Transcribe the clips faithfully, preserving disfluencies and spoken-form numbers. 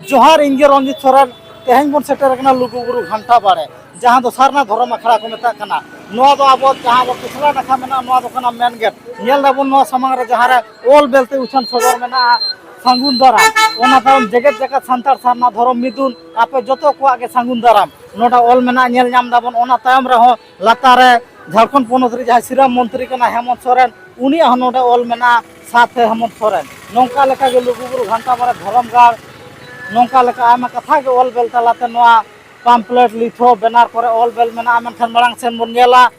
ᱡᱚᱦᱟᱨ, ᱤᱧ ᱜᱮ ᱨᱚᱧᱡᱤᱛ ᱥᱚᱨᱮᱱ᱾ ᱛᱮᱦᱮᱧ ᱵᱚᱱ ᱥᱮᱴᱮᱨ ᱟᱠᱟᱱᱟ ᱞᱩᱜᱩᱵᱩᱨᱩ ᱜᱷᱟᱱᱴᱟ ᱵᱟᱲᱮ, ᱡᱟᱦᱟᱸ ᱫᱚ ᱥᱟᱨᱱᱟ ᱫᱷᱚᱨᱚᱢ ᱟᱠᱷᱲᱟ ᱠᱚ ᱢᱮᱛᱟᱜ ᱠᱟᱱᱟ᱾ ᱱᱚᱣᱟ ᱫᱚ ᱟᱵᱚ ᱡᱟᱦᱟᱸ ᱟᱵᱚ ᱯᱤᱪᱷᱞᱟ ᱱᱟᱠᱷᱟ ᱢᱮᱱᱟᱜᱼᱟ, ᱱᱚᱣᱟ ᱫᱚ ᱠᱟᱱᱟ ᱢᱮᱱ ᱜᱮᱴ᱾ ᱧᱮᱞ ᱫᱟᱵᱚᱱ ᱱᱚᱣᱟ ᱥᱟᱢᱟᱝ ᱨᱮ ᱡᱟᱦᱟᱸ ᱨᱮ ᱚᱞ ᱵᱮᱞᱛᱮ ᱩᱪᱷᱟᱹᱱ ᱥᱚᱫᱚᱨ ᱢᱮᱱᱟᱜᱼᱟ, ᱥᱟᱹᱜᱩᱱ ᱫᱟᱨᱟᱢ᱾ ᱚᱱᱟ ᱛᱟᱭᱚᱢ ᱡᱮᱜᱮᱛ ᱡᱟᱠᱟᱛ ᱥᱟᱱᱛᱟᱲ ᱥᱟᱨᱱᱟ ᱫᱷᱚᱨᱚᱢ ᱢᱤᱫᱩᱱ, ᱟᱯᱮ ᱡᱚᱛᱚ ᱠᱚᱣᱟᱜ ᱜᱮ ᱥᱟᱹᱜᱩᱱ ᱫᱟᱨᱟᱢ᱾ ᱱᱚᱰᱮ ᱚᱞ ᱢᱮᱱᱟᱜᱼᱟ, ᱧᱮᱞ ᱧᱟᱢ ᱫᱟᱵᱚᱱ᱾ ᱚᱱᱟ ᱛᱟᱭᱚᱢ ᱨᱮᱦᱚᱸ ᱞᱟᱛᱟᱨ ᱨᱮ ᱡᱷᱟᱲᱠᱷᱚᱸᱰ ᱯᱚᱱᱚᱛ ᱨᱮ ᱡᱟᱦᱟᱸᱭ ᱥᱤᱨᱟᱹ ᱢᱚᱱᱛᱨᱤ ᱠᱟᱱᱟ ᱦᱮᱢᱚᱱᱛ ᱥᱚᱨᱮᱱ, ᱩᱱᱤᱭᱟᱜ ᱦᱚᱸ ᱱᱚᱰᱮ ᱚᱞ ᱢᱮᱱᱟᱜᱼᱟ, ᱥᱟᱛᱷᱮ ᱦᱮᱢᱚᱱᱛ ᱥᱚᱨᱮᱱ᱾ ᱱᱚᱝᱠᱟ ᱞᱮᱠᱟᱜᱮ ᱞᱩᱜᱩᱵᱩᱨᱩ ᱜᱷᱟᱱᱴᱟ ᱵᱟᱲᱮ ᱫᱷᱚᱨᱚᱢ ᱜᱟᱲ, ᱱᱚᱝᱠᱟ ᱞᱮᱠᱟ ᱟᱭᱢᱟ ᱠᱟᱛᱷᱟ ᱜᱮ ᱚᱞ ᱵᱮᱞ ᱛᱟᱞᱟᱛᱮ ᱱᱚᱣᱟ ᱯᱟᱢᱯᱞᱮᱴ, ᱞᱤᱛᱷᱳ, ᱵᱮᱱᱟᱨ ᱠᱚᱨᱮ ᱚᱞ ᱵᱮᱞ ᱢᱮᱱᱟᱜᱼᱟ᱾ ᱢᱮᱱᱠᱷᱟᱱ ᱢᱟᱲᱟᱝ ᱥᱮᱱ ᱵᱚᱱ ᱧᱮᱞᱟ,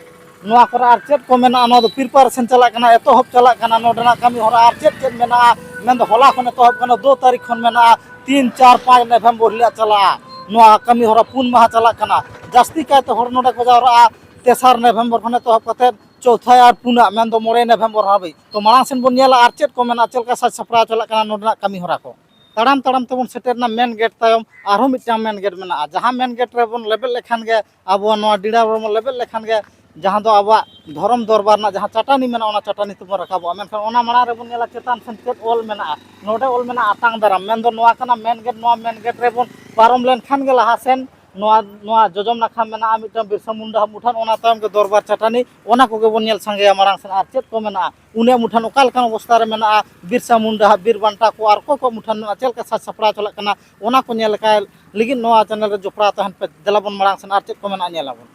ᱱᱚᱣᱟ ᱠᱚᱨᱮ ᱟᱨ ᱪᱮᱫ ᱠᱚ ᱢᱮᱱᱟᱜᱼᱟ᱾ ᱱᱚᱣᱟ ᱫᱚ ᱯᱨᱤᱯᱟᱨᱮᱥᱚᱱ ᱪᱟᱞᱟᱜ ᱠᱟᱱᱟ, ᱮᱛᱚᱦᱚᱵ ᱪᱟᱞᱟᱜ ᱠᱟᱱᱟ ᱱᱚᱰᱮᱱᱟᱜ ᱠᱟᱹᱢᱤ ᱦᱚᱨᱟ᱾ ᱟᱨ ᱪᱮᱫ ᱪᱮᱫ ᱢᱮᱱᱟᱜᱼᱟ, ᱢᱮᱱᱫᱚ ᱦᱚᱞᱟ ᱠᱷᱚᱱ ᱮᱛᱚᱦᱚᱵ ᱠᱟᱱᱟ, ᱫᱩ ᱛᱟᱹᱨᱤᱠᱷ ᱠᱷᱚᱱ ᱢᱮᱱᱟᱜᱼᱟ, ᱛᱤᱱ, ᱪᱟᱨ, ᱯᱟᱸᱪ ᱱᱚᱵᱷᱮᱢᱵᱚᱨ ᱦᱤᱞᱳᱜ ᱪᱟᱞᱟᱜᱼᱟ᱾ ᱱᱚᱣᱟ ᱠᱟᱹᱢᱤ ᱦᱚᱨᱟ ᱯᱩᱱ ᱢᱟᱦᱟ ᱪᱟᱞᱟᱜ ᱠᱟᱱᱟ᱾ ᱡᱟᱹᱥᱛᱤ ᱠᱟᱭᱛᱮ ᱦᱚᱲ ᱱᱚᱰᱮ ᱠᱚ ᱡᱟᱣᱨᱟᱜᱼᱟ ᱛᱮᱥᱟᱨ ᱱᱚᱵᱷᱮᱢᱵᱚᱨ ᱠᱷᱚᱱ ᱮᱛᱚᱦᱚᱵ ᱠᱟᱛᱮ ᱪᱳᱛᱷᱟ ᱟᱨ ᱯᱩᱱᱟᱜ, ᱢᱮᱱᱫᱚ ᱢᱚᱬᱮ ᱱᱚᱵᱷᱮᱢᱵᱚᱨ ᱦᱟᱹᱵᱤᱡ᱾ ᱛᱚ ᱢᱟᱲᱟᱝ ᱥᱮᱱ ᱵᱚᱱ ᱧᱮᱞᱟ ᱟᱨ ᱪᱮᱫ ᱠᱚ ᱢᱮᱱᱟᱜᱼᱟ, ᱪᱮᱫ ᱞᱮᱠᱟ ᱥᱟᱡᱽ ᱥᱟᱯᱲᱟᱣ ᱪᱟᱞᱟᱜ ᱠᱟᱱᱟ ᱱᱚᱰᱮᱱᱟᱜ ᱠᱟᱹᱢᱤ ᱦᱚᱨᱟ ᱠᱚ᱾ ᱛᱟᱲᱟᱢ ᱛᱟᱲᱟᱢ ᱛᱮᱵᱚᱱ ᱥᱮᱴᱮᱨᱱᱟ ᱢᱮᱱ ᱜᱮᱴ ᱛᱟᱭᱚᱢ ᱟᱨᱦᱚᱸ ᱢᱤᱫᱴᱟᱝ ᱢᱮᱱ ᱜᱮᱴ ᱢᱮᱱᱟᱜᱼᱟ, ᱡᱟᱦᱟᱸ ᱢᱮᱱ ᱜᱮᱴ ᱨᱮᱵᱚᱱ ᱞᱮᱵᱮᱫ ᱞᱮᱠᱷᱟᱱ ᱜᱮ, ᱟᱵᱚ ᱱᱚᱣᱟ ᱰᱤᱲᱟ ᱨᱮᱵᱚᱱ ᱞᱮᱵᱮᱫ ᱞᱮᱠᱷᱟᱱ ᱜᱮ, ᱡᱟᱦᱟᱸ ᱫᱚ ᱟᱵᱚᱣᱟᱜ ᱫᱷᱚᱨᱚᱢ ᱫᱚᱨᱵᱟᱨ ᱨᱮᱱᱟᱜ ᱡᱟᱦᱟᱸ ᱪᱟᱹᱴᱟᱹᱱᱤ ᱢᱮᱱᱟᱜᱼᱟ, ᱚᱱᱟ ᱪᱟᱹᱴᱟᱹᱱᱤ ᱛᱮᱵᱚᱱ ᱨᱟᱠᱟᱵᱚᱜᱼᱟ᱾ ᱢᱮᱱᱠᱷᱟᱱ ᱚᱱᱟ ᱢᱟᱲᱟᱝ ᱨᱮᱵᱚᱱ ᱧᱮᱞᱟ ᱪᱮᱛᱟᱱ ᱥᱮᱱ ᱪᱮᱫ ᱚᱞ ᱢᱮᱱᱟᱜᱼᱟ᱾ ᱱᱚᱰᱮ ᱚᱞ ᱢᱮᱱᱟᱜᱼᱟ ᱟᱛᱟᱝ ᱫᱟᱨᱟᱢ, ᱢᱮᱱᱫᱚ ᱱᱚᱣᱟ ᱠᱟᱱᱟ ᱢᱮᱱ ᱜᱮᱴ᱾ ᱱᱚᱣᱟ ᱢᱮᱱ ᱜᱮᱴ ᱨᱮᱵᱚᱱ ᱯᱟᱨᱚᱢ ᱞᱮᱱᱠᱷᱟᱱ ᱜᱮ ᱞᱟᱦᱟ ᱥᱮᱱ ᱱᱚᱣᱟ, ᱱᱚᱣᱟ ᱡᱚᱡᱚᱢ ᱱᱟᱠᱷᱟ ᱢᱮᱱᱟᱜᱼᱟ ᱢᱤᱫᱴᱟᱝ ᱵᱤᱨᱥᱟ ᱢᱩᱱᱰᱟ ᱟᱜ ᱢᱩᱴᱷᱟᱹᱱ, ᱚᱱᱟ ᱛᱟᱭᱚᱢ ᱜᱮ ᱫᱚᱨᱵᱟᱨ ᱪᱟᱹᱴᱟᱹᱱᱤ, ᱚᱱᱟ ᱠᱚᱜᱮ ᱵᱚᱱ ᱧᱮᱞ ᱥᱟᱸᱜᱮᱭᱟ ᱢᱟᱲᱟᱝ ᱥᱮᱱ᱾ ᱟᱨ ᱪᱮᱫ ᱠᱚ ᱢᱮᱱᱟᱜᱼᱟ, ᱩᱱᱤᱭᱟᱜ ᱢᱩᱴᱷᱟᱹᱱ ᱚᱠᱟ ᱞᱮᱠᱟᱱ ᱚᱵᱚᱥᱛᱟ ᱨᱮ ᱢᱮᱱᱟᱜᱼᱟ, ᱵᱤᱨᱥᱟ ᱢᱩᱱᱰᱟ ᱟᱜ, ᱵᱤᱨ ᱵᱟᱱᱴᱟ ᱠᱚ ᱟᱨ ᱚᱠᱚᱭ ᱠᱚᱣᱟᱜ ᱢᱩᱴᱷᱟᱹᱱ ᱢᱮᱱᱟᱜᱼᱟ, ᱪᱮᱫ ᱞᱮᱠᱟ ᱥᱟᱡᱽ ᱥᱟᱯᱲᱟᱣ ᱪᱟᱞᱟᱜ ᱠᱟᱱᱟ, ᱚᱱᱟ ᱠᱚ ᱧᱮᱞ ᱞᱮᱠᱟᱭ ᱞᱟᱹᱜᱤᱫ ᱱᱚᱣᱟ ᱪᱮᱱᱮᱞ ᱨᱮ ᱡᱚᱯᱲᱟᱣ ᱛᱟᱦᱮᱱ ᱯᱮ᱾ ᱫᱮᱞᱟ ᱵᱚᱱ ᱢᱟᱲᱟᱝ ᱥᱮᱱ ᱟᱨ ᱪᱮᱫ ᱠᱚ ᱢᱮᱱᱟᱜᱼᱟ ᱧᱮᱞ ᱟᱵᱚᱱ᱾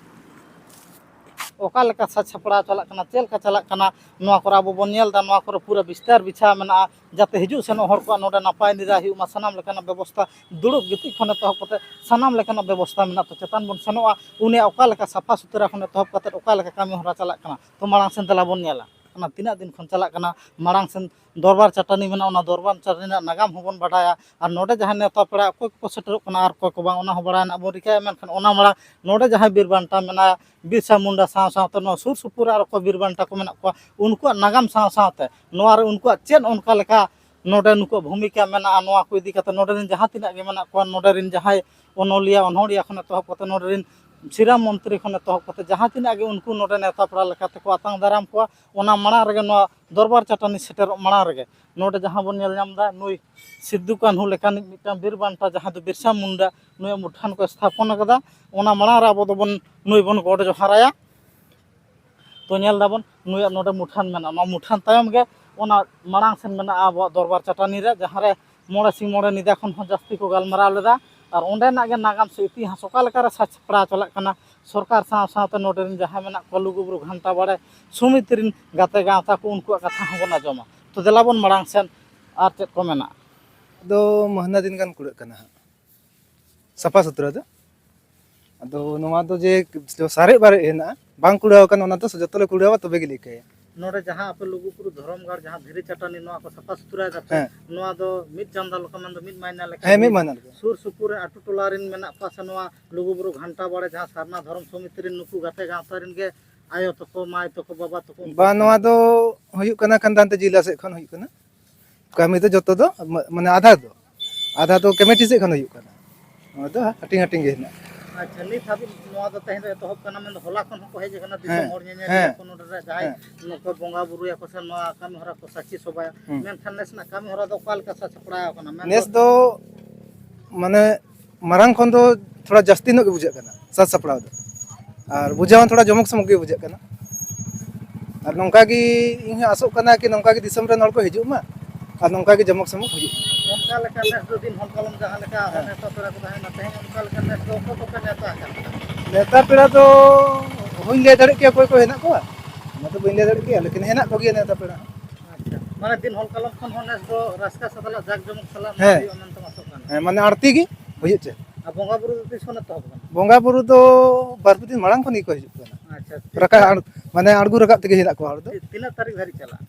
ᱚᱠᱟ ᱞᱮᱠᱟ ᱥᱟᱡᱽ ᱥᱟᱯᱲᱟᱣ ᱪᱟᱞᱟᱜ ᱠᱟᱱᱟ, ᱪᱮᱫ ᱞᱮᱠᱟ ᱪᱟᱞᱟᱜ ᱠᱟᱱᱟ, ᱱᱚᱣᱟ ᱠᱚᱨᱮ ᱟᱵᱚ ᱵᱚᱱ ᱧᱮᱞ ᱮᱫᱟ, ᱱᱚᱣᱟ ᱠᱚᱨᱮ ᱯᱩᱨᱟᱹ ᱵᱤᱥᱛᱟᱨ ᱵᱤᱪᱷᱟ ᱢᱮᱱᱟᱜᱼᱟ, ᱡᱟᱛᱮ ᱦᱤᱡᱩᱜ ᱥᱮᱱᱚᱜ ᱦᱚᱲ ᱠᱚᱣᱟᱜ ᱱᱚᱰᱮ ᱱᱟᱯᱟᱭ ᱱᱤᱨᱟᱭ ᱦᱩᱭᱩᱜ ᱢᱟ, ᱥᱟᱱᱟᱢ ᱞᱮᱠᱟᱱᱟᱜ ᱵᱮᱵᱚᱥᱛᱷᱟ, ᱫᱩᱲᱩᱵ ᱜᱤᱛᱤᱡ ᱠᱷᱚᱱ ᱮᱛᱚᱦᱚᱵ ᱠᱟᱛᱮ ᱥᱟᱱᱟᱢ ᱞᱮᱠᱟᱱᱟᱜ ᱵᱮᱵᱚᱥᱛᱷᱟ ᱢᱮᱱᱟᱜ᱾ ᱛᱚ ᱪᱮᱛᱟᱱ ᱵᱚᱱ ᱥᱮᱱᱚᱜᱼᱟ, ᱩᱱᱤᱭᱟᱜ ᱚᱠᱟ ᱞᱮᱠᱟ ᱥᱟᱯᱷᱟ ᱥᱩᱛᱨᱟ ᱠᱷᱚᱱ ᱮᱛᱚᱦᱚᱵ ᱠᱟᱛᱮ ᱚᱠᱟ ᱞᱮᱠᱟ ᱠᱟᱹᱢᱤ ᱦᱚᱨᱟ ᱪᱟᱞᱟᱜ ᱠᱟᱱᱟ᱾ ᱛᱚ ᱢᱟᱲᱟᱝ ᱥᱮᱱ ᱫᱮᱞᱟ ᱵᱚᱱ ᱧᱮᱞᱟ, ᱚᱱᱟ ᱛᱤᱱᱟᱹᱜ ᱫᱤᱱ ᱠᱷᱚᱱ ᱪᱟᱞᱟᱜ ᱠᱟᱱᱟ᱾ ᱢᱟᱲᱟᱝ ᱥᱮᱱ ᱫᱚᱨᱵᱟᱨ ᱪᱟᱹᱴᱟᱹᱱᱤ ᱢᱮᱱᱟᱜᱼᱟ, ᱚᱱᱟ ᱫᱚᱨᱵᱟᱨ ᱪᱟᱹᱴᱟᱹᱱᱤ ᱨᱮᱱᱟᱜ ᱱᱟᱜᱟᱢ ᱦᱚᱸᱵᱚᱱ ᱵᱟᱰᱟᱭᱟ᱾ ᱟᱨ ᱱᱚᱰᱮ ᱡᱟᱦᱟᱸᱭ ᱱᱮᱣᱛᱟ ᱯᱮᱲᱟ ᱚᱠᱚᱭ ᱠᱚᱠᱚ ᱥᱮᱴᱮᱨᱚᱜ ᱠᱟᱱᱟ ᱟᱨ ᱚᱠᱚᱭ ᱠᱚ ᱵᱟᱝ, ᱚᱱᱟ ᱦᱚᱸ ᱵᱟᱲᱟᱭ ᱨᱮᱱᱟᱜ ᱵᱚᱱ ᱨᱤᱠᱟᱹᱭᱟ᱾ ᱢᱮᱱᱠᱷᱟᱱ ᱚᱱᱟ ᱢᱟᱲᱟᱝ ᱱᱚᱰᱮ ᱡᱟᱦᱟᱸᱭ ᱵᱤᱨ ᱵᱟᱱᱴᱟ ᱢᱮᱱᱟᱭᱟ, ᱵᱤᱨᱥᱟ ᱢᱩᱱᱰᱟ ᱥᱟᱶ ᱥᱟᱶᱛᱮ ᱱᱚᱣᱟ ᱥᱩᱨ ᱥᱩᱯᱩᱨ ᱨᱮ ᱟᱨ ᱚᱠᱚᱭ ᱵᱤᱨ ᱵᱟᱱᱴᱟ ᱠᱚ ᱢᱮᱱᱟᱜ ᱠᱚᱣᱟ, ᱩᱱᱠᱩᱣᱟᱜ ᱱᱟᱜᱟᱢ ᱥᱟᱶ ᱥᱟᱶᱛᱮ ᱱᱚᱣᱟ ᱨᱮ ᱩᱱᱠᱩᱣᱟᱜ ᱪᱮᱫ ᱚᱱᱠᱟ ᱞᱮᱠᱟ ᱱᱚᱰᱮ ᱱᱩᱠᱩᱣᱟᱜ ᱵᱷᱩᱢᱤᱠᱟ ᱢᱮᱱᱟᱜᱼᱟ, ᱱᱚᱣᱟ ᱠᱚ ᱤᱫᱤ ᱠᱟᱛᱮ ᱱᱚᱰᱮ ᱨᱮᱱ ᱡᱟᱦᱟᱸ ᱛᱤᱱᱟᱹᱜ ᱜᱮ ᱢᱮᱱᱟᱜ ᱠᱚᱣᱟ, ᱱᱚᱰᱮ ᱨᱮᱱ ᱡᱟᱦᱟᱸᱭ ᱚᱱᱚᱞᱤᱭᱟᱹ ᱚᱱᱚᱲᱦᱤᱭᱟᱹ ᱠᱷᱚᱱ ᱮᱛᱚᱦᱚᱵ ᱠᱟᱛᱮ ᱱᱚᱰᱮ ᱨᱮᱱ ᱥᱤᱨᱟ ᱢᱚᱱᱛᱨᱤ ᱠᱷᱚᱱ ᱮᱛᱚᱦᱚᱵ ᱠᱟᱛᱮ ᱡᱟᱦᱟᱸ ᱛᱤᱱᱟᱹᱜ ᱜᱮ ᱩᱱᱠᱩ ᱱᱚᱰᱮ ᱱᱮᱣᱛᱟ ᱯᱮᱲᱟ ᱞᱮᱠᱟ ᱛᱮᱠᱚ ᱟᱛᱟᱝ ᱫᱟᱨᱟᱢ ᱠᱚᱣᱟ, ᱚᱱᱟ ᱢᱟᱲᱟᱝ ᱨᱮᱜᱮ, ᱱᱚᱣᱟ ᱫᱚᱨᱵᱟᱨ ᱪᱟᱹᱴᱟᱹᱱᱤ ᱥᱮᱴᱮᱨᱚᱜ ᱢᱟᱲᱟᱝ ᱨᱮᱜᱮ, ᱱᱚᱰᱮ ᱡᱟᱦᱟᱸ ᱵᱚᱱ ᱧᱮᱞ ᱧᱟᱢ ᱮᱫᱟ, ᱱᱩᱭ ᱥᱤᱫᱩ ᱠᱟᱹᱱᱦᱩ ᱞᱮᱠᱟᱱᱤᱡ ᱢᱤᱫᱴᱟᱝ ᱵᱤᱨ ᱵᱟᱱᱴᱟ, ᱡᱟᱦᱟᱸ ᱫᱚ ᱵᱤᱨᱥᱟ ᱢᱩᱱᱰᱟ, ᱱᱩᱭᱟᱜ ᱢᱩᱴᱷᱟᱹᱱ ᱠᱚ ᱥᱛᱷᱟᱯᱚᱱ ᱟᱠᱟᱫᱟ᱾ ᱚᱱᱟ ᱢᱟᱲᱟᱝ ᱨᱮ ᱟᱵᱚ ᱫᱚᱵᱚᱱ, ᱱᱩᱭ ᱵᱚᱱ ᱜᱚᱰ ᱡᱚᱦᱟᱨᱟᱭᱟ᱾ ᱛᱚ, ᱧᱮᱞ ᱫᱟᱵᱚᱱ, ᱱᱩᱭᱟᱜ ᱱᱚᱰᱮ ᱢᱩᱴᱷᱟᱹᱱ ᱢᱮᱱᱟᱜᱼᱟ᱾ ᱱᱚᱣᱟ ᱢᱩᱴᱷᱟᱹᱱ ᱛᱟᱭᱚᱢ ᱜᱮ ᱚᱱᱟ ᱢᱟᱲᱟᱝ ᱥᱮᱱ ᱢᱮᱱᱟᱜᱼᱟ ᱟᱵᱚᱣᱟᱜ ᱫᱚᱨᱵᱟᱨ ᱪᱟᱹᱴᱟᱹᱱᱤ ᱨᱮ, ᱡᱟᱦᱟᱸ ᱨᱮ ᱢᱚᱬᱮ ᱥᱤᱧ ᱢᱚᱬᱮ ᱧᱤᱫᱟᱹ ᱠᱷᱚᱱ ᱦᱚᱸ ᱡᱟᱹᱥᱛᱤ ᱠᱚ ᱜᱟᱞᱢᱟᱨᱟᱣ ᱞᱮᱫᱟ᱾ ᱟᱨ ᱚᱸᱰᱮᱱᱟᱜ ᱜᱮ ᱱᱟᱜᱟᱢ ᱥᱮ ᱤᱛᱤᱦᱟᱥ ᱚᱠᱟ ᱞᱮᱠᱟ ᱨᱮ ᱥᱟᱡᱽ ᱥᱟᱯᱲᱟᱣ ᱪᱟᱞᱟᱜ ᱠᱟᱱᱟ, ᱥᱚᱨᱠᱟᱨ ᱥᱟᱶ ᱥᱟᱶᱛᱮ ᱱᱚᱰᱮ ᱨᱮᱱ ᱡᱟᱦᱟᱸᱭ ᱢᱮᱱᱟᱜ ᱠᱚᱣᱟ, ᱞᱩᱜᱩᱵᱩᱨᱩ ᱜᱷᱟᱱᱴᱟ ᱵᱟᱲᱮ ᱥᱚᱢᱤᱛᱤ ᱨᱮᱱ ᱜᱟᱛᱮ ᱜᱟᱶᱛᱟ ᱠᱚ, ᱩᱱᱠᱩᱣᱟᱜ ᱠᱟᱛᱷᱟ ᱦᱚᱸᱵᱚᱱ ᱟᱸᱡᱚᱢᱟ᱾ ᱛᱚ, ᱫᱮᱞᱟ ᱵᱚᱱ ᱢᱟᱲᱟᱝ ᱥᱮᱱ, ᱟᱨ ᱪᱮᱫ ᱠᱚ ᱢᱮᱱᱟᱜᱼᱟ? ᱫᱚ ᱢᱟᱹᱦᱱᱟᱹ ᱫᱤᱱ ᱜᱟᱱ ᱠᱩᱲᱟᱹᱜ ᱠᱟᱱᱟ ᱦᱟᱸᱜ, ᱥᱟᱯᱷᱟ ᱥᱩᱛᱨᱟᱹ ᱫᱚ᱾ ᱟᱫᱚ ᱱᱚᱣᱟ ᱫᱚ ᱡᱮ ᱥᱟᱨᱮᱡ ᱵᱟᱨᱮᱡ ᱦᱮᱱᱟᱜᱼᱟ, ᱵᱟᱝ ᱠᱩᱲᱟᱹᱣ ᱟᱠᱟᱱ, ᱚᱱᱟ ᱫᱚ ᱡᱚᱛᱚ ᱞᱮ ᱠᱩᱲᱟᱹᱣᱟ, ᱛᱚᱵᱮ ᱜᱮᱞᱮ ᱤᱠᱟᱹᱭᱟ᱾ ᱱᱚᱰᱮ ᱡᱟᱦᱟᱸ ᱟᱯᱮ ᱞᱩᱜᱩᱵᱩᱨᱩ ᱫᱷᱚᱨᱚᱢ ᱜᱟᱲ, ᱡᱟᱦᱟᱸ ᱫᱷᱤᱨᱤ ᱪᱟᱹᱴᱟᱹᱱᱤ, ᱱᱚᱣᱟ ᱠᱚ ᱥᱟᱯᱷᱟ ᱥᱩᱛᱨᱟᱹᱭ ᱫᱟᱯᱮ, ᱦᱮᱸ᱾ ᱱᱚᱣᱟ ᱫᱚ ᱢᱤᱫ ᱪᱟᱸᱫᱟ ᱞᱮᱠᱟ, ᱢᱮᱱᱫᱚ ᱢᱤᱫ ᱢᱟᱭᱱᱟ ᱞᱮᱠᱟ? ᱦᱮᱸ, ᱢᱤᱫ ᱢᱟᱭᱱᱟ ᱞᱮᱠᱟ᱾ ᱥᱩᱨ ᱥᱩᱯᱩᱨ ᱨᱮ ᱟᱹᱛᱩ ᱴᱚᱞᱟ ᱨᱮᱱ ᱢᱮᱱᱟᱜ ᱠᱚᱣᱟ ᱥᱮ ᱱᱚᱣᱟ ᱞᱩᱜᱩᱵᱩᱨᱩ ᱜᱷᱟᱱᱴᱟ ᱵᱟᱲᱮ ᱡᱟᱦᱟᱸ ᱥᱟᱨᱱᱟ ᱫᱷᱚᱨᱚᱢ ᱥᱚᱢᱤᱛᱤ ᱨᱮᱱ ᱱᱩᱠᱩ ᱜᱟᱛᱮ ᱜᱟᱶᱛᱟ ᱨᱮᱱ ᱜᱮ ᱟᱭᱳ ᱛᱟᱠᱚ, ᱢᱟᱹᱭ ᱛᱟᱠᱚ, ᱵᱟᱵᱟ ᱛᱟᱠᱚ, ᱩᱱᱠᱩ? ᱵᱟᱝ, ᱱᱚᱣᱟ ᱫᱚ ᱦᱩᱭᱩᱜ ᱠᱟᱱᱟ ᱠᱷᱟᱱ ᱦᱟᱱᱛᱮ ᱡᱮᱞᱟ ᱥᱮᱫ ᱠᱷᱚᱱ ᱦᱩᱭᱩᱜ ᱠᱟᱱᱟ᱾ ᱠᱟᱹᱢᱤ ᱫᱚ ᱡᱚᱛᱚ ᱫᱚ ᱢᱟ-, ᱢᱟᱱᱮ ᱟᱫᱷᱟ ᱫᱚ, ᱟᱫᱷᱟ ᱫᱚ ᱠᱚᱢᱤᱴᱤ ᱥᱮᱫ ᱠᱷᱚᱱ ᱦᱩᱭᱩᱜ ᱠᱟᱱᱟ᱾ ᱱᱚᱣᱟ ᱫᱚ ᱦᱟᱹᱴᱤᱧ ᱦᱟᱹᱴᱤᱧ ᱜᱮ ᱦᱮᱱᱟᱜᱼᱟ᱾ ᱟᱪᱪᱷᱟ, ᱱᱤᱛ ᱦᱟᱹᱵᱤᱡ ᱱᱚᱣᱟ ᱫᱚ ᱛᱮᱦᱮᱧ ᱫᱚ ᱮᱛᱚᱦᱚᱵ ᱠᱟᱱᱟ, ᱢᱮᱱᱫᱚ ᱦᱚᱞᱟ ᱠᱷᱚᱱ ᱦᱚᱸᱠᱚ ᱦᱮᱡ ᱟᱠᱟᱱᱟ ᱫᱤᱥᱚᱢ ᱦᱮᱸ, ᱦᱚᱲ ᱧᱮᱧᱮᱞ ᱦᱮᱸ᱾ ᱠᱚ ᱱᱚᱰᱮ ᱨᱮ, ᱡᱟᱦᱟᱸᱭ ᱦᱮᱸ᱾ ᱱᱚᱝᱠᱟ ᱵᱚᱸᱜᱟ ᱵᱩᱨᱩᱭᱟᱠᱚ ᱥᱮ ᱱᱚᱣᱟ ᱠᱟᱹᱢᱤ ᱦᱚᱨᱟ ᱠᱚ ᱥᱟᱹᱠᱷᱤ ᱥᱚᱵᱷᱟᱭᱟ, ᱦᱩᱸ᱾ ᱢᱮᱱᱠᱷᱟᱱ ᱱᱮᱥ ᱨᱮᱱᱟᱜ ᱠᱟᱹᱢᱤ ᱦᱚᱨᱟ ᱫᱚ ᱚᱠᱟ ᱞᱮᱠᱟ ᱥᱟᱡᱽ ᱥᱟᱯᱲᱟᱣ ᱟᱠᱟᱱᱟ? ᱢᱮᱱᱫᱚ ᱱᱮᱥ ᱫᱚ ᱢᱟᱱᱮ ᱢᱟᱨᱟᱝ ᱠᱷᱚᱱ ᱫᱚ ᱛᱷᱚᱲᱟ ᱡᱟᱹᱥᱛᱤ ᱧᱚᱜ ᱜᱮ ᱵᱩᱡᱷᱟᱹᱜ ᱠᱟᱱᱟ ᱥᱟᱡᱽ ᱥᱟᱯᱲᱟᱣ ᱫᱚ, ᱟᱨ ᱵᱩᱡᱷᱟᱹᱣ ᱦᱚᱸ ᱛᱷᱚᱲᱟ ᱡᱚᱢᱚᱠ ᱥᱚᱢᱚᱠ ᱜᱮ ᱵᱩᱡᱷᱟᱹᱜ ᱠᱟᱱᱟ᱾ ᱟᱨ ᱱᱚᱝᱠᱟ ᱜᱮ ᱤᱧ ᱦᱚᱸ ᱟᱥᱚᱜ ᱠᱟᱱᱟ ᱠᱤ ᱱᱚᱝᱠᱟ ᱜᱮ ᱫᱤᱥᱚᱢ ᱨᱮᱱ ᱦᱚᱲ ᱠᱚ ᱦᱤᱡᱩᱜ ᱢᱟ ᱟᱨ ᱱᱚᱝᱠᱟ ᱜᱮ ᱡᱚᱢᱚᱠ ᱥᱚᱢᱚᱠ ᱦᱩᱭᱩᱜ ᱢᱟ᱾ ᱚᱱᱠᱟ ᱞᱮᱠᱟ ᱱᱮᱥ ᱫᱚ ᱫᱤᱱ ᱦᱚᱞ ᱠᱟᱞᱚᱢ ᱡᱟᱦᱟᱸ ᱞᱮᱠᱟ ᱦᱮᱸ᱾ ᱱᱮᱣᱛᱟ ᱯᱮᱲᱟ ᱠᱚ ᱛᱟᱦᱮᱱᱟ, ᱛᱮᱦᱮᱧ ᱚᱱᱠᱟ ᱞᱮᱠᱟ ᱱᱮᱥ ᱫᱚ ᱚᱠᱚᱭ ᱠᱚᱯᱮ ᱱᱮᱣᱛᱟ ᱟᱠᱟᱫ ᱠᱚᱣᱟ? ᱱᱮᱣᱛᱟ ᱯᱮᱲᱟ ᱫᱚ ᱚᱦᱚᱧ ᱞᱟᱹᱭ ᱫᱟᱲᱮᱭᱟᱜ ᱠᱮᱭᱟ ᱚᱠᱚᱭ ᱠᱚ ᱦᱮᱱᱟᱜ ᱠᱚᱣᱟ, ᱚᱱᱟ ᱫᱚ ᱵᱟᱹᱧ ᱞᱟᱹᱭ ᱫᱟᱲᱮᱭᱟᱜ ᱠᱮᱭᱟ, ᱞᱮᱠᱤᱱ ᱦᱮᱱᱟᱜ ᱠᱚᱜᱮᱭᱟ ᱱᱮᱣᱛᱟ ᱯᱮᱲᱟ ᱦᱚᱸ᱾ ᱟᱪᱪᱷᱟ, ᱢᱟᱱᱮ ᱫᱤᱱ ᱦᱚᱞ ᱠᱟᱞᱚᱢ ᱠᱷᱚᱱ ᱦᱚᱸ ᱱᱮᱥ ᱫᱚ ᱨᱟᱹᱥᱠᱟᱹ ᱥᱟᱛᱞᱟᱜ ᱡᱟᱠ ᱡᱚᱢᱚᱠ ᱥᱟᱞᱟᱜ ᱦᱮᱸ᱾ ᱦᱩᱭᱩᱜᱼᱟ ᱢᱮᱱᱛᱮᱢ ᱟᱥᱚᱜ ᱠᱟᱱᱟ? ᱦᱮᱸ, ᱢᱟᱱᱮ ᱟᱬᱛᱤ ᱜᱮ ᱦᱩᱭᱩᱜ ᱪᱮᱫ? ᱟᱨ ᱵᱚᱸᱜᱟ ᱵᱩᱨᱩ ᱫᱚ ᱛᱤᱥ ᱠᱷᱚᱱ ᱮᱛᱚᱦᱚᱵ ᱠᱟᱱᱟ? ᱵᱚᱸᱜᱟ ᱵᱩᱨᱩ ᱫᱚ ᱵᱟᱨ ᱯᱮ ᱫᱤᱱ ᱢᱟᱲᱟᱝ ᱠᱷᱚᱱ ᱜᱮᱠᱚ ᱦᱤᱡᱩᱜ ᱠᱟᱱᱟ᱾ ᱟᱪᱪᱷᱟ, ᱨᱟᱠᱟᱵ ᱟᱬ-, ᱢᱟᱱᱮ ᱟᱬᱜᱚ ᱨᱟᱠᱟᱵ ᱛᱮᱜᱮ ᱦᱮᱱᱟᱜ ᱠᱚᱣᱟ ᱦᱚᱲ ᱫᱚ᱾ ᱛᱤ-, ᱛᱤᱱᱟᱹᱜ ᱛᱟᱹᱨᱤᱠᱷ ᱫᱷᱟᱹᱨᱤᱡ ᱪᱟᱞᱟᱜᱼᱟ?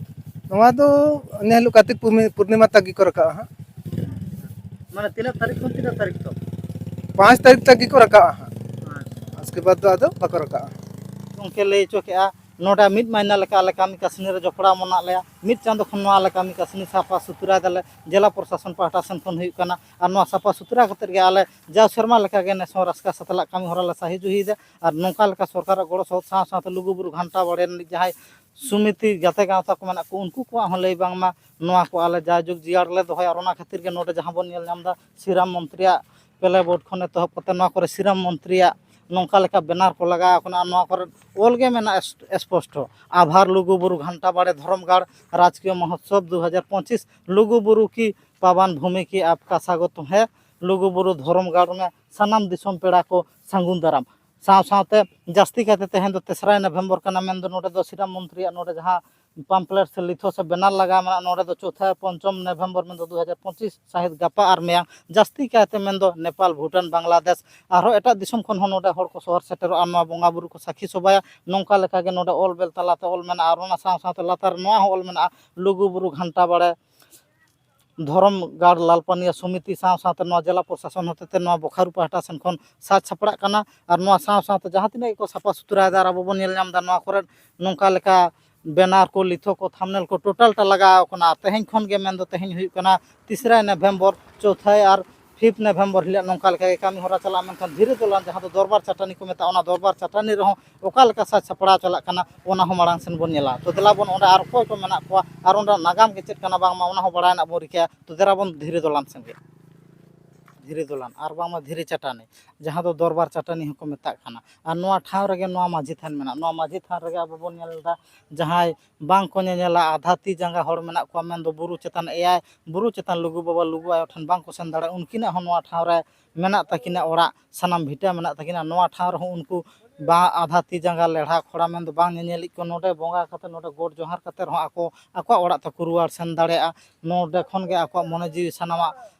ᱱᱚᱣᱟ ᱫᱚ ᱱᱮ ᱦᱤᱞᱳᱜ ᱠᱟᱨᱛᱤᱠ ᱯᱩᱨᱱᱤ-, ᱯᱩᱨᱱᱤᱢᱟ ᱛᱟᱠ ᱜᱮᱠᱚ ᱨᱟᱠᱟᱵᱼᱟ ᱦᱟᱸᱜ᱾ ᱢᱟᱱᱮ ᱛᱤᱱᱟᱹᱜ ᱛᱟᱹᱨᱤᱠᱷ ᱠᱷᱚᱱ ᱛᱤᱱᱟᱹᱜ ᱛᱟᱹᱨᱤᱠᱷ ᱛᱚ? ᱯᱟᱸᱪ ᱛᱟᱹᱨᱤᱠᱷ ᱛᱟᱠ ᱜᱮᱠᱚ ᱨᱟᱠᱟᱵᱼᱟ ᱦᱟᱸᱜ᱾ ᱟᱪᱪᱷᱟ᱾ ᱩᱥᱠᱮ ᱵᱟᱫ ᱫᱚ ᱟᱫᱚ ᱵᱟᱠᱚ ᱨᱟᱠᱟᱵᱼᱟ᱾ ᱜᱚᱢᱠᱮ ᱞᱟᱹᱭ ᱦᱚᱪᱚ ᱠᱮᱜᱼᱟ, ᱱᱚᱰᱮ ᱢᱤᱫ ᱢᱟᱹᱦᱱᱟᱹ ᱞᱮᱠᱟ ᱟᱞᱮ ᱠᱟᱹᱢᱤ ᱠᱟᱹᱥᱱᱤ ᱨᱮ ᱡᱚᱯᱲᱟᱣ ᱢᱮᱱᱟᱜ ᱞᱮᱭᱟ᱾ ᱢᱤᱫ ᱪᱟᱸᱫᱚ ᱠᱷᱚᱱ ᱱᱚᱣᱟ ᱟᱞᱮ ᱠᱟᱹᱢᱤ ᱠᱟᱹᱥᱱᱤ ᱥᱟᱯᱷᱟ ᱥᱩᱛᱨᱟᱭ ᱫᱟᱞᱮ, ᱡᱮᱞᱟ ᱯᱨᱚᱥᱟᱥᱚᱱ ᱯᱟᱦᱴᱟ ᱥᱮᱱ ᱠᱷᱚᱱ ᱦᱩᱭᱩᱜ ᱠᱟᱱᱟ᱾ ᱟᱨ ᱱᱚᱣᱟ ᱥᱟᱯᱷᱟ ᱥᱩᱛᱨᱟ ᱠᱟᱛᱮᱫ ᱜᱮ ᱟᱞᱮ ᱡᱟᱣ ᱥᱮᱨᱢᱟ ᱞᱮᱠᱟᱜᱮ ᱱᱮᱥ ᱦᱚᱸ ᱨᱟᱥᱠᱟ ᱥᱟᱛᱞᱟᱜ ᱠᱟᱹᱢᱤ ᱦᱚᱨᱟ ᱞᱮ ᱥᱟᱹᱦᱤ ᱡᱩᱦᱤᱭᱮᱫᱟ᱾ ᱟᱨ ᱱᱚᱝᱠᱟ ᱞᱮᱠᱟ ᱥᱚᱨᱠᱟᱨᱟᱜ ᱜᱚᱲᱚ ᱥᱚᱦᱚᱫ ᱥᱟᱶ ᱥᱟᱶᱛᱮ ᱞᱩᱜᱩᱵᱩᱨᱩ ᱜᱷᱟᱱᱴᱟ ᱵᱟᱲᱮ ᱨᱤᱱᱤᱡ ᱡᱟᱦᱟᱸᱭ ᱥᱚᱢᱤᱛᱤ ᱜᱟᱛᱮ ᱜᱟᱶᱛᱟ ᱠᱚ ᱢᱮᱱᱟᱜ ᱠᱚ, ᱩᱱᱠᱩ ᱠᱚᱣᱟᱜ ᱦᱚᱸ ᱞᱟᱹᱭ ᱵᱟᱝᱢᱟ ᱱᱚᱣᱟ ᱠᱚ ᱟᱞᱮ ᱡᱟᱭᱡᱩᱜᱽ ᱡᱤᱭᱟᱹᱲ ᱞᱮ ᱫᱚᱦᱚᱭᱟ᱾ ᱟᱨ ᱚᱱᱟ ᱠᱷᱟᱹᱛᱤᱨ ᱜᱮ ᱱᱚᱰᱮ ᱡᱟᱦᱟᱸ ᱵᱚᱱ ᱧᱮᱞ ᱧᱟᱢ ᱮᱫᱟ, ᱥᱨᱤᱨᱟᱢ ᱢᱚᱱᱫᱤᱨ ᱨᱮᱭᱟᱜ ᱯᱞᱮ ᱵᱳᱨᱰ ᱠᱷᱚᱱ ᱮᱛᱚᱦᱚᱵ ᱠᱟᱛᱮ ᱱᱚᱣᱟ ᱠᱚᱨᱮ ᱥᱨᱤᱨᱟᱢ ᱢᱚᱱᱫᱤᱨ ᱨᱮᱭᱟᱜ ᱱᱚᱝᱠᱟ ᱞᱮᱠᱟ ᱵᱮᱱᱟᱨ ᱠᱚ ᱞᱟᱜᱟᱣ ᱟᱠᱟᱱᱟ᱾ ᱟᱨ ᱱᱚᱣᱟ ᱠᱚᱨᱮ ᱚᱞ ᱜᱮ ᱢᱮᱱᱟᱜᱼᱟ ᱮᱥ-, ᱥᱯᱚᱥᱴᱚ, ᱟᱵᱷᱟᱨ ᱞᱩᱜᱩᱵᱩᱨᱩ ᱜᱷᱟᱱᱴᱟ ᱵᱟᱲᱮ ᱫᱷᱚᱨᱚᱢ ᱜᱟᱲ ᱨᱟᱡᱽᱠᱤᱭᱚ ᱢᱚᱦᱳᱛᱥᱚᱵ ᱫᱩ ᱦᱟᱡᱟᱨ ᱯᱚᱸᱪᱤᱥ, ᱞᱩᱜᱩᱵᱩᱨᱩ ᱠᱤ ᱯᱟᱵᱟᱱ ᱵᱷᱩᱢᱤ ᱠᱤ ᱟᱯᱠᱟ ᱥᱟᱜᱚᱛ ᱦᱮ, ᱞᱩᱜᱩᱵᱩᱨᱩ ᱫᱷᱚᱨᱚᱢ ᱜᱟᱲ ᱢᱮ ᱥᱟᱱᱟᱢ ᱫᱤᱥᱚᱢ ᱯᱮᱲᱟ ᱠᱚ ᱥᱟᱹᱜᱩᱱ ᱫᱟᱨᱟᱢ᱾ ᱥᱟᱶ ᱥᱟᱶᱛᱮ ᱡᱟᱹᱥᱛᱤ ᱠᱟᱭᱛᱮ ᱛᱮᱦᱮᱧ ᱫᱚ ᱛᱮᱥᱨᱟᱭ ᱱᱚᱵᱷᱮᱢᱵᱚᱨ ᱠᱟᱱᱟ, ᱢᱮᱱᱫᱚ ᱱᱚᱰᱮ ᱫᱚ ᱥᱨᱤᱨᱟᱢ ᱢᱚᱱᱫᱤᱨ ᱨᱮᱭᱟᱜ ᱱᱚᱰᱮ ᱡᱟᱦᱟᱸ ᱯᱟᱢᱯᱞᱮᱴ ᱥᱮ ᱞᱤᱛᱷᱚ ᱥᱮ ᱵᱮᱱᱟᱨ ᱞᱟᱜᱟᱣ ᱢᱮᱱᱟᱜᱼᱟ, ᱱᱚᱰᱮ ᱫᱚ ᱪᱳᱛᱷᱟ ᱯᱚᱧᱪᱚᱢ ᱱᱚᱵᱷᱮᱢᱵᱚᱨ ᱢᱮᱱᱫᱚ ᱫᱩ ᱦᱟᱡᱟᱨ ᱯᱚᱸᱪᱤᱥ ᱥᱟᱹᱦᱤᱛ ᱜᱟᱯᱟ ᱟᱨ ᱢᱮᱭᱟᱝ ᱡᱟᱹᱥᱛᱤ ᱠᱟᱭᱛᱮ ᱢᱮᱱᱫᱚ ᱱᱮᱯᱟᱞ, ᱵᱷᱩᱴᱟᱱ, ᱵᱟᱝᱞᱟᱫᱮᱥ ᱟᱨᱦᱚᱸ ᱮᱴᱟᱜ ᱫᱤᱥᱚᱢ ᱠᱷᱚᱱ ᱦᱚᱸ ᱱᱚᱰᱮ ᱦᱚᱲ ᱠᱚ ᱥᱚᱦᱚᱨ ᱥᱮᱴᱮᱨᱚᱜᱼᱟ, ᱱᱚᱣᱟ ᱵᱚᱸᱜᱟ ᱵᱩᱨᱩ ᱠᱚ ᱥᱟᱹᱠᱷᱤ ᱥᱚᱵᱷᱟᱭᱟ᱾ ᱱᱚᱝᱠᱟ ᱞᱮᱠᱟᱜᱮ ᱱᱚᱰᱮ ᱚᱞ ᱵᱮᱞ ᱛᱟᱞᱟᱛᱮ ᱚᱞ ᱢᱮᱱᱟᱜᱼᱟ᱾ ᱟᱨ ᱚᱱᱟ ᱥᱟᱶ ᱥᱟᱶᱛᱮ ᱞᱟᱛᱟᱨ ᱨᱮ ᱱᱚᱣᱟ ᱦᱚᱸ ᱚᱞ ᱢᱮᱱᱟᱜᱼᱟ, ᱞᱩᱜᱩ ᱵᱩᱨᱩ ᱜᱷᱟᱱᱴᱟ ᱵᱟᱲᱮ ᱫᱷᱚᱨᱚᱢ ᱜᱟᱲ ᱞᱟᱞᱯᱟᱹᱱᱤᱭᱟ ᱥᱚᱢᱤᱛᱤ ᱥᱟᱶ ᱥᱟᱶᱛᱮ ᱱᱚᱣᱟ ᱡᱮᱞᱟ ᱯᱨᱚᱥᱟᱥᱚᱱ ᱦᱚᱛᱮᱛᱮ ᱱᱚᱣᱟ ᱵᱳᱠᱟᱨᱳ ᱯᱟᱦᱴᱟ ᱥᱮᱱ ᱠᱷᱚᱱ ᱥᱟᱡᱽ ᱥᱟᱯᱲᱟᱜ ᱠᱟᱱᱟ᱾ ᱟᱨ ᱱᱚᱣᱟ ᱥᱟᱶ ᱥᱟᱶᱛᱮ ᱡᱟᱦᱟᱸ ᱛᱤᱱᱟᱹᱜ ᱜᱮᱠᱚ ᱥᱟᱯᱷᱟ ᱥᱩᱛᱨᱟᱭᱮᱫᱟ, ᱟᱨ ᱟᱵᱚ ᱵᱚᱱ ᱧᱮᱞ ᱧᱟᱢ ᱮᱫᱟ ᱱᱚᱣᱟ ᱠᱚᱨᱮ ᱱᱚᱝᱠᱟ ᱞᱮᱠᱟ ᱵᱮᱱᱟᱨ ᱠᱚ, ᱞᱤᱛᱷᱚ ᱠᱚ, ᱛᱷᱟᱢᱱᱮᱞ ᱠᱚ ᱴᱳᱴᱟᱞ ᱴᱟ ᱞᱟᱜᱟᱣ ᱠᱟᱱᱟ᱾ ᱟᱨ ᱛᱮᱦᱮᱧ ᱠᱷᱚᱱ ᱜᱮ ᱢᱮᱱᱫᱚ ᱛᱮᱦᱮᱧ ᱦᱩᱭᱩᱜ ᱠᱟᱱᱟ ᱛᱤᱥᱨᱟᱭ ᱱᱚᱵᱷᱮᱢᱵᱚᱨ, ᱪᱳᱛᱷᱟᱭ ᱟᱨ ᱯᱷᱤᱯᱛᱷ ᱱᱚᱵᱷᱮᱢᱵᱚᱨ ᱦᱤᱞᱳᱜ ᱱᱚᱝᱠᱟ ᱞᱮᱠᱟ ᱜᱮ ᱠᱟᱹᱢᱤ ᱦᱚᱨᱟ ᱪᱟᱞᱟᱜᱼᱟ᱾ ᱢᱮᱱᱠᱷᱟᱱ ᱫᱷᱤᱨᱤ ᱫᱚᱞᱟᱱ, ᱡᱟᱦᱟᱸ ᱫᱚ ᱫᱚᱨᱵᱟᱨ ᱪᱟᱹᱴᱟᱹᱱᱤ ᱠᱚ ᱢᱮᱛᱟᱜᱼᱟ, ᱚᱱᱟ ᱫᱚᱨᱵᱟᱨ ᱪᱟᱹᱴᱟᱹᱱᱤ ᱨᱮᱦᱚᱸ ᱚᱠᱟ ᱞᱮᱠᱟ ᱥᱟᱡᱽ ᱥᱟᱯᱲᱟᱣ ᱪᱟᱞᱟᱜ ᱠᱟᱱᱟ, ᱚᱱᱟ ᱦᱚᱸ ᱢᱟᱲᱟᱝ ᱥᱮᱱ ᱵᱚᱱ ᱧᱮᱞᱟ᱾ ᱛᱚ ᱫᱮᱞᱟ ᱵᱚᱱ ᱚᱸᱰᱮ ᱟᱨ ᱚᱠᱚᱭ ᱠᱚ ᱢᱮᱱᱟᱜ ᱠᱚᱣᱟ ᱟᱨ ᱚᱸᱰᱮ ᱱᱟᱜᱟᱢ ᱜᱮ ᱪᱮᱫ ᱠᱟᱱᱟ ᱵᱟᱝᱢᱟ ᱚᱱᱟ ᱦᱚᱸ ᱵᱟᱲᱟᱭ ᱨᱮᱱᱟᱜ ᱵᱚᱱ ᱨᱤᱠᱟᱹᱭᱟ᱾ ᱛᱚ ᱫᱮᱞᱟ ᱵᱚᱱ ᱫᱷᱤᱨᱤ ᱫᱚᱞᱟᱱ ᱥᱮᱱ ᱜᱮ, ᱫᱷᱤᱨᱤ ᱫᱚᱞᱟᱱ ᱟᱨ ᱵᱟᱝᱢᱟ ᱫᱷᱤᱨᱤ ᱪᱟᱹᱴᱟᱹᱱᱤ, ᱡᱟᱦᱟᱸ ᱫᱚ ᱫᱚᱨᱵᱟᱨ ᱪᱟᱹᱴᱟᱹᱱᱤ ᱦᱚᱸᱠᱚ ᱢᱮᱛᱟᱜ ᱠᱟᱱᱟ᱾ ᱟᱨ ᱱᱚᱣᱟ ᱴᱷᱟᱶ ᱨᱮᱜᱮ ᱱᱚᱣᱟ ᱢᱟᱹᱡᱷᱤ ᱛᱷᱟᱱ ᱢᱮᱱᱟᱜᱼᱟ᱾ ᱱᱚᱣᱟ ᱢᱟᱹᱡᱷᱤ ᱛᱷᱟᱱ ᱨᱮᱜᱮ ᱟᱵᱚ ᱵᱚᱱ ᱧᱮᱞ ᱮᱫᱟ, ᱡᱟᱦᱟᱸᱭ ᱵᱟᱝ ᱠᱚ ᱧᱮᱧᱮᱞᱟ, ᱟᱫᱷᱟ ᱛᱤ ᱡᱟᱸᱜᱟ ᱦᱚᱲ ᱢᱮᱱᱟᱜ ᱠᱚᱣᱟ, ᱢᱮᱱᱫᱚ ᱵᱩᱨᱩ ᱪᱮᱛᱟᱱ ᱮᱭᱟᱭ, ᱵᱩᱨᱩ ᱪᱮᱛᱟᱱ ᱞᱩᱜᱩ ᱵᱟᱵᱟ ᱞᱩᱜᱩ ᱟᱭᱳ ᱴᱷᱮᱱ ᱵᱟᱝ ᱠᱚ ᱥᱮᱱ ᱫᱟᱲᱮᱭᱟᱜᱼᱟ, ᱩᱱᱠᱤᱱᱟᱜ ᱦᱚᱸ ᱱᱚᱣᱟ ᱴᱷᱟᱶ ᱨᱮ ᱢᱮᱱᱟᱜ ᱛᱟᱹᱠᱤᱱᱟ ᱚᱲᱟᱜ, ᱥᱟᱱᱟᱢ ᱵᱷᱤᱴᱟᱹ ᱢᱮᱱᱟᱜ ᱛᱟᱹᱠᱤᱱᱟ᱾ ᱱᱚᱣᱟ ᱴᱷᱟᱶ ᱨᱮᱦᱚᱸ ᱩᱱᱠᱩ ᱵᱟᱝ ᱟᱫᱷᱟ ᱛᱤ ᱡᱟᱸᱜᱟ ᱞᱮᱲᱦᱟ ᱠᱷᱚᱲᱟ, ᱢᱮᱱᱫᱚ ᱵᱟᱝ ᱧᱮᱧᱮᱞᱤᱡ ᱠᱚ, ᱱᱚᱰᱮ ᱵᱚᱸᱜᱟ ᱠᱟᱛᱮ, ᱱᱚᱰᱮ ᱜᱚᱰ ᱡᱚᱦᱟᱨ ᱠᱟᱛᱮ ᱨᱮᱦᱚᱸ ᱟᱠᱚ ᱟᱠᱚᱣᱟᱜ ᱚᱲᱟᱜ ᱛᱮᱠᱚ ᱨᱩᱣᱟᱹᱲ ᱥᱮᱱ ᱫᱟᱲᱮᱭᱟᱜᱼᱟ᱾ ᱱᱚᱰᱮ ᱠᱷᱚᱱ ᱜᱮ ᱟᱠᱚᱣᱟᱜ ᱢᱚᱱᱮ ᱡᱤᱣᱤ ᱥᱟᱱᱟᱢᱟᱜ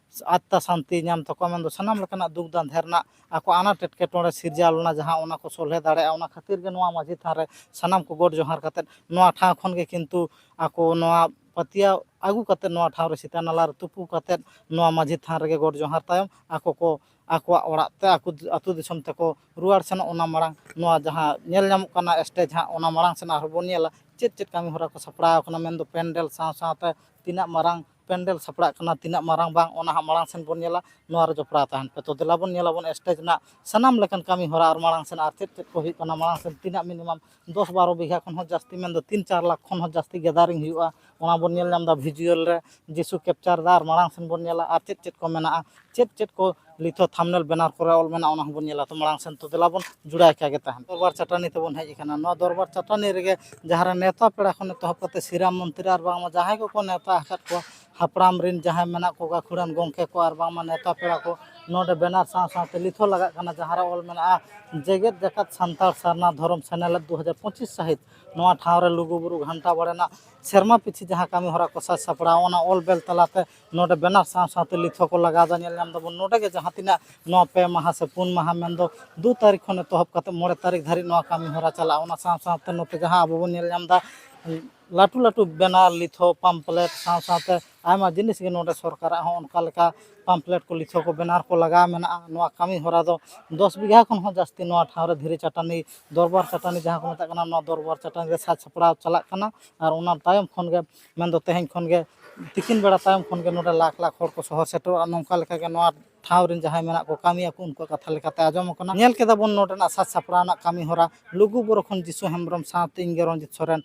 ᱟᱛᱛᱟ ᱥᱟᱱᱛᱤ ᱧᱟᱢ ᱛᱟᱠᱚᱣᱟ, ᱢᱮᱱᱫᱚ ᱥᱟᱱᱟᱢ ᱞᱮᱠᱟᱱᱟᱜ ᱫᱩᱠ ᱫᱟᱱᱫᱷᱮ ᱨᱮᱱᱟᱜ ᱟᱠᱚ ᱟᱱᱟᱴ ᱮᱴᱠᱮᱴᱚᱬᱮ ᱥᱤᱨᱡᱟᱹᱣ ᱞᱮᱱᱟ, ᱡᱟᱦᱟᱸ ᱚᱱᱟ ᱠᱚ ᱥᱚᱞᱦᱮ ᱫᱟᱲᱮᱭᱟᱜᱼᱟ᱾ ᱚᱱᱟ ᱠᱷᱟᱹᱛᱤᱨ ᱜᱮ ᱱᱚᱣᱟ ᱢᱟᱹᱡᱷᱤ ᱛᱷᱟᱱ ᱨᱮ ᱥᱟᱱᱟᱢ ᱠᱚ ᱜᱚᱰ ᱡᱚᱦᱟᱨ ᱠᱟᱛᱮᱫ ᱱᱚᱣᱟ ᱴᱷᱟᱶ ᱠᱷᱚᱱ ᱜᱮ ᱠᱤᱱᱛᱩ ᱟᱠᱚ ᱱᱚᱣᱟ ᱯᱟᱹᱛᱭᱟᱹᱣ ᱟᱹᱜᱩ ᱠᱟᱛᱮᱫ ᱱᱚᱣᱟ ᱴᱷᱟᱶ ᱨᱮ ᱥᱤᱛᱟ ᱱᱟᱞᱟ ᱨᱮ ᱛᱩᱯᱩ ᱠᱟᱛᱮᱫ ᱱᱚᱣᱟ ᱢᱟᱹᱡᱷᱤ ᱛᱷᱟᱱ ᱨᱮᱜᱮ ᱜᱚᱰ ᱡᱚᱦᱟᱨ ᱛᱟᱭᱚᱢ ᱟᱠᱚ ᱠᱚ ᱟᱠᱚᱣᱟᱜ ᱚᱲᱟᱜ ᱛᱮ ᱟᱠᱚ ᱟᱹᱛᱩ ᱫᱤᱥᱚᱢ ᱛᱮᱠᱚ ᱨᱩᱣᱟᱹᱲ ᱥᱮᱱᱚᱜ᱾ ᱚᱱᱟ ᱢᱟᱲᱟᱝ ᱱᱚᱣᱟ ᱡᱟᱦᱟᱸ ᱧᱮᱞ ᱧᱟᱢᱚᱜ ᱠᱟᱱᱟ ᱥᱴᱮᱡᱽ ᱦᱟᱸᱜ, ᱚᱱᱟ ᱢᱟᱲᱟᱝ ᱥᱮᱱ ᱟᱨᱦᱚᱸ ᱵᱚᱱ ᱧᱮᱞᱟ ᱪᱮᱫ ᱪᱮᱫ ᱠᱟᱹᱢᱤ ᱦᱚᱨᱟ ᱠᱚ ᱥᱟᱯᱲᱟᱣ ᱟᱠᱟᱱᱟ, ᱢᱮᱱᱫᱚ ᱯᱮᱱᱰᱮᱞ ᱥᱟᱶ ᱥᱟᱶᱛᱮ ᱛᱤᱱᱟᱹᱜ ᱢᱟᱨᱟᱝ ᱯᱮᱱᱰᱮᱞ ᱥᱟᱯᱲᱟᱜ ᱠᱟᱱᱟ, ᱛᱤᱱᱟᱹᱜ ᱢᱟᱨᱟᱝ ᱵᱟᱝ, ᱚᱱᱟ ᱦᱟᱸᱜ ᱢᱟᱲᱟᱝ ᱥᱮᱱ ᱵᱚᱱ ᱧᱮᱞᱟ᱾ ᱱᱚᱣᱟ ᱨᱮ ᱡᱚᱯᱲᱟᱣ ᱛᱟᱦᱮᱱ ᱯᱮ᱾ ᱛᱚ ᱫᱮᱞᱟ ᱵᱚᱱ ᱧᱮᱞᱟᱵᱚᱱ ᱥᱴᱮᱡᱽ ᱨᱮᱱᱟᱜ ᱥᱟᱱᱟᱢ ᱞᱮᱠᱟᱱ ᱠᱟᱹᱢᱤ ᱦᱚᱨᱟ ᱟᱨ ᱢᱟᱲᱟᱝ ᱥᱮᱱ ᱟᱨ ᱪᱮᱫ ᱪᱮᱫ ᱠᱚ ᱦᱩᱭᱩᱜ ᱠᱟᱱᱟ, ᱢᱟᱲᱟᱝ ᱥᱮᱱ ᱛᱤᱱᱟᱹᱜ ᱢᱤᱱᱤᱢᱟᱢ ᱫᱚᱥ ᱵᱟᱨᱚ ᱵᱤᱜᱷᱟ ᱠᱷᱚᱱ ᱦᱚᱸ ᱡᱟᱹᱥᱛᱤ, ᱢᱮᱱᱫᱚ ᱛᱤᱱ ᱪᱟᱨ ᱞᱟᱠᱷ ᱠᱷᱚᱱ ᱦᱚᱸ ᱡᱟᱹᱥᱛᱤ ᱜᱮᱫᱟᱨᱤᱝ ᱦᱩᱭᱩᱜᱼᱟ, ᱚᱱᱟ ᱵᱚᱱ ᱧᱮᱞ ᱧᱟᱢ ᱮᱫᱟ ᱵᱷᱤᱡᱩᱣᱟᱞ ᱨᱮ ᱡᱤᱥᱩ ᱠᱮᱯᱪᱟᱨ ᱮᱫᱟ᱾ ᱟᱨ ᱢᱟᱲᱟᱝ ᱥᱮᱱ ᱵᱚᱱ ᱧᱮᱞᱟ ᱟᱨ ᱪᱮᱫ ᱪᱮᱫ ᱠᱚ ᱢᱮᱱᱟᱜᱼᱟ, ᱪᱮᱫ ᱪᱮᱫ ᱠᱚ ᱞᱤᱛᱷᱚ ᱛᱷᱟᱢᱱᱮᱞ ᱵᱮᱱᱟᱨ ᱠᱚᱨᱮ ᱚᱞ ᱢᱮᱱᱟᱜᱼᱟ, ᱚᱱᱟ ᱦᱚᱸᱵᱚᱱ ᱧᱮᱞᱟ᱾ ᱛᱚ ᱢᱟᱲᱟᱝ ᱥᱮᱱ ᱛᱚ ᱫᱮᱞᱟ ᱵᱚᱱ ᱡᱩᱲᱟᱭ ᱠᱟᱜ ᱜᱮ ᱛᱟᱦᱮᱱ᱾ ᱫᱚᱨᱵᱟᱨ ᱪᱟᱹᱴᱟᱹᱱᱤ ᱛᱮᱵᱚᱱ ᱦᱮᱡ ᱟᱠᱟᱱᱟ᱾ ᱱᱚᱣᱟ ᱫᱚᱨᱵᱟᱨ ᱪᱟᱹᱴᱟᱹᱱᱤ ᱨᱮᱜᱮ ᱡᱟᱦᱟᱸ ᱨᱮ ᱱᱮᱣᱛᱟ ᱯᱮᱲᱟ ᱠᱷᱚᱱ ᱮᱛᱚᱦᱚᱵ ᱠᱟᱛᱮ ᱥᱤᱨᱟ ᱢᱚᱱᱛᱨᱤ ᱟᱨ ᱵᱟᱝᱢᱟ ᱡᱟᱦᱟᱸᱭ ᱠᱚᱠᱚ ᱱᱮᱣᱛᱟ ᱟᱠᱟᱫ ᱠᱚᱣᱟ, ᱦᱟᱯᱲᱟᱢ ᱨᱤᱱ ᱡᱟᱦᱟᱸᱭ ᱢᱮᱱᱟᱜ ᱠᱚ, ᱜᱟᱹᱠᱷᱩᱲᱟᱱ ᱜᱚᱢᱠᱮ ᱠᱚ ᱟᱨ ᱵᱟᱝᱢᱟ ᱱᱮᱣᱛᱟ ᱯᱮᱲᱟ ᱠᱚ ᱱᱚᱰᱮ ᱵᱮᱱᱟᱨ ᱥᱟᱶ ᱥᱟᱶᱛᱮ ᱞᱤᱛᱷᱚ ᱞᱟᱜᱟᱜ ᱠᱟᱱᱟ, ᱡᱟᱦᱟᱸ ᱨᱮ ᱚᱞ ᱢᱮᱱᱟᱜᱼᱟ ᱡᱮᱜᱮᱛ ᱡᱟᱠᱟᱛ ᱥᱟᱱᱛᱟᱲ ᱥᱟᱨᱱᱟ ᱫᱷᱚᱨᱚᱢ ᱥᱮᱱᱮᱞᱮᱫ ᱫᱩ ᱦᱟᱡᱟᱨ ᱯᱚᱸᱪᱤᱥ ᱥᱟᱹᱦᱤᱛ᱾ ᱱᱚᱣᱟ ᱴᱷᱟᱶ ᱨᱮ ᱞᱩᱜᱩᱵᱩᱨᱩ ᱜᱷᱟᱱᱴᱟ ᱵᱟᱲᱮ ᱨᱮᱱᱟᱜ ᱥᱮᱨᱢᱟ ᱯᱤᱪᱷᱤ ᱡᱟᱦᱟᱸ ᱠᱟᱹᱢᱤ ᱦᱚᱨᱟ ᱠᱚ ᱥᱟᱡᱽ ᱥᱟᱯᱲᱟᱣ, ᱚᱱᱟ ᱚᱞ ᱵᱮᱞ ᱛᱟᱞᱟᱛᱮ ᱱᱚᱰᱮ ᱵᱮᱱᱟᱨ ᱥᱟᱶ ᱥᱟᱶᱛᱮ ᱞᱤᱛᱷᱚ ᱠᱚ ᱞᱟᱜᱟᱣ ᱮᱫᱟ᱾ ᱧᱮᱞ ᱧᱟᱢ ᱫᱟᱵᱚᱱ ᱱᱚᱰᱮ ᱜᱮ ᱡᱟᱦᱟᱸ ᱛᱤᱱᱟᱹᱜ ᱱᱚᱣᱟ ᱯᱮ ᱢᱟᱦᱟ ᱥᱮ ᱯᱩᱱ ᱢᱟᱦᱟ, ᱢᱮᱱᱫᱚ ᱫᱩ ᱛᱟᱹᱨᱤᱠᱷ ᱠᱷᱚᱱ ᱮᱛᱚᱦᱚᱵ ᱠᱟᱛᱮ ᱢᱚᱬᱮ ᱛᱟᱹᱨᱤᱠᱷ ᱫᱷᱟᱹᱨᱤᱡ ᱱᱚᱣᱟ ᱠᱟᱹᱢᱤ ᱦᱚᱨᱟ ᱪᱟᱞᱟᱜᱼᱟ᱾ ᱚᱱᱟ ᱥᱟᱶ ᱥᱟᱶᱛᱮ ᱱᱚᱛᱮ ᱡᱟᱦᱟᱸ ᱟᱵᱚ ᱵᱚᱱ ᱧᱮᱞ ᱧᱟᱢ ᱮᱫᱟ ᱞᱟᱹᱴᱩ ᱞᱟᱹᱴᱩ ᱵᱮᱱᱟᱨ, ᱞᱤᱛᱷᱚ, ᱯᱟᱢᱯᱞᱮᱴ ᱥᱟᱶ ᱥᱟᱶᱛᱮ ᱟᱭᱢᱟ ᱡᱤᱱᱤᱥ ᱜᱮ ᱱᱚᱰᱮ ᱥᱚᱨᱠᱟᱨᱟᱜ ᱦᱚᱸ ᱚᱱᱠᱟ ᱞᱮᱠᱟ ᱯᱟᱢᱯᱞᱮᱴ ᱠᱚ, ᱞᱤᱛᱷᱚ ᱠᱚ, ᱵᱮᱱᱟᱨ ᱠᱚ ᱞᱟᱜᱟᱣ ᱢᱮᱱᱟᱜᱼᱟ᱾ ᱱᱚᱣᱟ ᱠᱟᱹᱢᱤ ᱦᱚᱨᱟ ᱫᱚ ᱫᱚᱥ ᱵᱤᱜᱷᱟ ᱠᱷᱚᱱ ᱦᱚᱸ ᱡᱟᱹᱥᱛᱤ ᱱᱚᱣᱟ ᱴᱷᱟᱶ ᱨᱮ ᱫᱷᱤᱨᱤ ᱪᱟᱹᱴᱟᱹᱱᱤ, ᱫᱚᱨᱵᱟᱨ ᱪᱟᱹᱴᱟᱹᱱᱤ ᱡᱟᱦᱟᱸ ᱠᱚ ᱢᱮᱛᱟᱜ ᱠᱟᱱᱟ, ᱱᱚᱣᱟ ᱫᱚᱨᱵᱟᱨ ᱪᱟᱹᱴᱟᱹᱱᱤ ᱨᱮ ᱥᱟᱡᱽ ᱥᱟᱯᱲᱟᱣ ᱪᱟᱞᱟᱜ ᱠᱟᱱᱟ᱾ ᱟᱨ ᱚᱱᱟ ᱛᱟᱭᱚᱢ ᱠᱷᱚᱱ ᱜᱮ, ᱢᱮᱱᱫᱚ ᱛᱮᱦᱮᱧ ᱠᱷᱚᱱ ᱜᱮ, ᱛᱤᱠᱤᱱ ᱵᱮᱲᱟ ᱛᱟᱭᱚᱢ ᱠᱷᱚᱱ ᱜᱮ ᱱᱚᱰᱮ ᱞᱟᱠᱷ ᱞᱟᱠᱷ ᱦᱚᱲ ᱠᱚ ᱥᱚᱦᱚᱨ ᱥᱮᱴᱮᱨᱚᱜᱼᱟ᱾ ᱱᱚᱝᱠᱟ ᱞᱮᱠᱟ ᱜᱮ ᱱᱚᱣᱟ ᱴᱷᱟᱶ ᱨᱮᱱ ᱡᱟᱦᱟᱸᱭ ᱢᱮᱱᱟᱜ ᱠᱚ, ᱠᱟᱹᱢᱤᱭᱟᱠᱚ, ᱩᱱᱠᱩᱣᱟᱜ ᱠᱟᱛᱷᱟ ᱞᱮᱠᱟᱛᱮ ᱟᱸᱡᱚᱢ ᱟᱠᱟᱱᱟ᱾ ᱧᱮᱞ ᱠᱮᱫᱟ ᱵᱚᱱ ᱱᱚᱰᱮᱱᱟᱜ ᱥᱟᱡᱽ ᱥᱟᱯᱲᱟᱣ ᱨᱮᱱᱟᱜ ᱠᱟᱹᱢᱤ ᱦᱚᱨᱟ᱾ ᱞᱩᱜᱩ ᱵᱩᱨᱩ ᱠᱷᱚᱱ ᱡᱤᱥᱩ ᱦᱮᱢᱵᱨᱚᱢ ᱥᱟᱶᱛᱮ ᱤᱧ ᱜᱮ ᱨᱚᱧᱡᱤᱛ ᱥᱚᱨᱮᱱ᱾